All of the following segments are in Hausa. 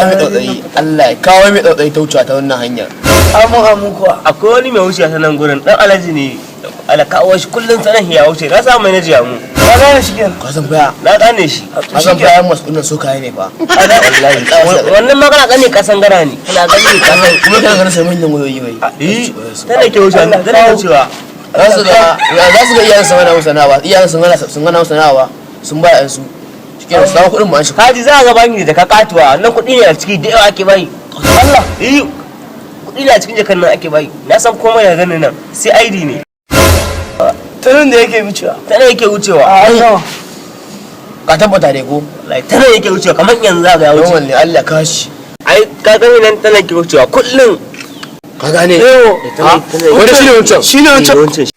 mai tsautsayi, Allah ya kawo mai tsautsayi ta wucewa ta wannan hanyar. Amin, amin kuwa. Akwai wani mai wucewa ta nan gurin, dan Alhaji ne. Ala kawo shi kullum sanan ya wuce, na samu mai najiya mu. Ka gane shi kenan? Ka san fa Na gane shi. Ka san fa yan masu kunnan sokaye ne fa. Wallahi wannan ma kana gane kasan gara ne, kana gane kasan. Kuma kana ganin sai manyan wayoyi bai. Eh, tana ke wucewa, tana ke wucewa. Za su ga iyayen sun hana musu sana'a ba, iyayen sun hana musu sana'a ba, sun ba yan su shikenan, su samu kuɗin mu an shi. Kaji, za a ga bani da jaka katuwa nan, kuɗi ne a ciki da yawa ake bayi. Allah. Eh, kuɗi ne a cikin jakan nan ake bayi. Na san komai da ganin nan sai ID ne. Ta nan da yake wucewa? Ta nan yake wucewa. A an gama. Ka tabbata dai ko? Wallahi ta nan yake wucewa, kamar yanzu za ga ya wuce. Yawan ne, Allah ka shi. Ai ka gani nan, ta nan yake wucewa kullum. Ka gane? Yau. Wani shi ne wancan? Shi ne wancan. Wancan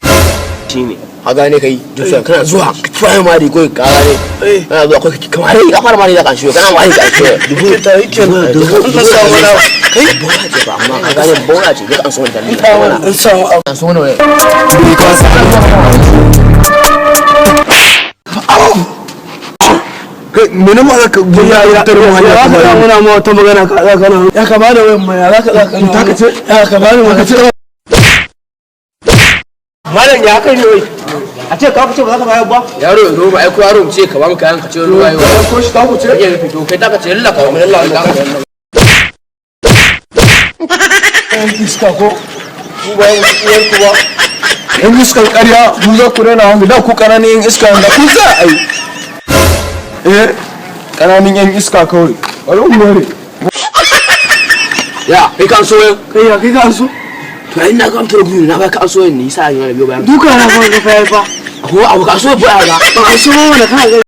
shi ne. Ka gane kai Joshua, kana zuwa ka fara mari ko, ka gane? Eh. Kana zuwa ko kamar ka fara mari da kan shi, kana mari ka shi. Dubu. Ta yi kenan. In ka samu na Kai bola ce ba, amma ka gane bola ce ka an so wannan ne. In samu abu. An so wannan. Because Kai, mene ma za ka Ya ya tare mu hanya ya kuma ka yau? Muna ma wata magana, ka za kana ya ka bada wayan ma, ya za ka za ka Ta ka ce? Ya ka bada ma ka ce. Malam, ya kai ne wai a ce ka fice ba za ka bayar ba? Yaro ya zo ba aiko yaro mu ce ka ba mu kayan, ka ce wani wayo. Ko shi ta ku ce? Ya fito kai ta ka ce lalla ka mu lalla ka. Yan iska ko ku ba mu uwar ku ba. Yan iskar ƙarya, mu za ku rena hangu da ku ƙananan yan iska da ku za a yi. Eh, ƙananan yan iska kawai. Bari mu ware. Ya kai kan so? Kai, ya kai ka so? To ai na ga amtar gudu na ba ka so ne yasa ne biyo bayan. Duka na fa ka fa. Ko abu ka so ba ga? Ba so ba, kana ga.